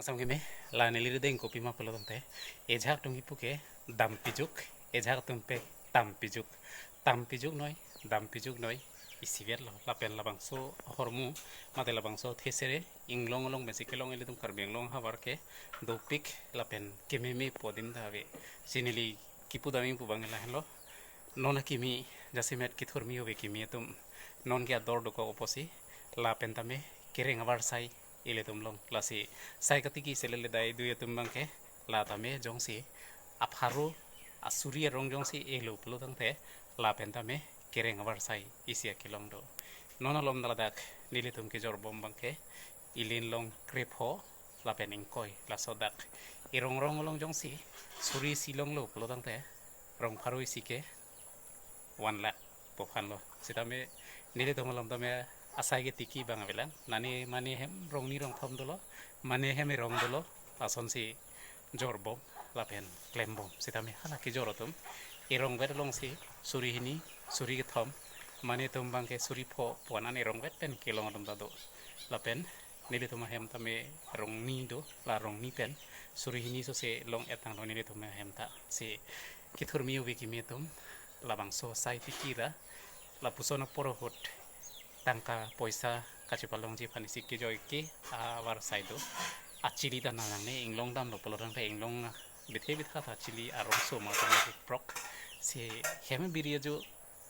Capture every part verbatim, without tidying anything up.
Asam keme, la neli rideng kopima pulo tangte, ejak atum kipu ke dampijuk, ejak atum pe tampijuk, tampijuk noi, dampijuk noi, isivet lo, lapen labangso ahormu, mate labangso thesere, inglong along pensi kelong ilitum Karbi Anglong havar ke, dopik, lapen kememe pu adim ta ave. Si neli kipu damji pu abang lahenlo, non akimi, jasemet kethurmi ove kimi atum, non ke ador dokok apotsi, lapen tame, kereng avarsai, ilitum along. Lasi sai katiki selele dai dui atum abang ke, la tame jongsi apharo asuri arong jongsi elo pulo tangte, lapen tame kereng avarsai isi akelong do. Non alom ta ladak nelitum kejorbom abang ke, ilin along krepho, lapen ingkoi, laso dak. Irong rong along jongsi suri isi longlo pulo tangte, rong pharo isi ke one lakh pu aphan lo. Sitame nelitum alom tame asai ketiki abang avelang. Nane mane hem rongni rongthom dolo, mane hem irong dolo, lasonsi jorbom, lapen klembom. Sitame hala kejor atum, irongvet alongsi suri hini, suri kethom, mane atum abang ke suri pho pu an an irongvet pen kelong atum ta do. Lapen nelitum ahem tame rongni do, la rongni pen suri hini sose long-et tanglo nelitum ahem ta. Si kethurmi ove kimi atum, labangso sai tiki ra, lapuson apor ahut tangka poisa kachepalongji aphan isi kejoi ke avarsai do. Achili ta nangne inglong damlo pulo tangte, inglong bithe bitha ta achili arongso ma tame prok. Si hem biri ajo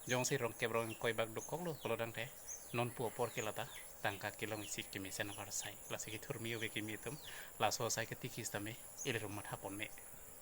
jongsi rong kep rong ingkoi bak dokoklo pulo tangte, non pu apor ke lata tangka kelong isi kemesen avarsai. Lasi kethurmi ove kimi atum, laso sai ketiki sitame ilitum matha ponme.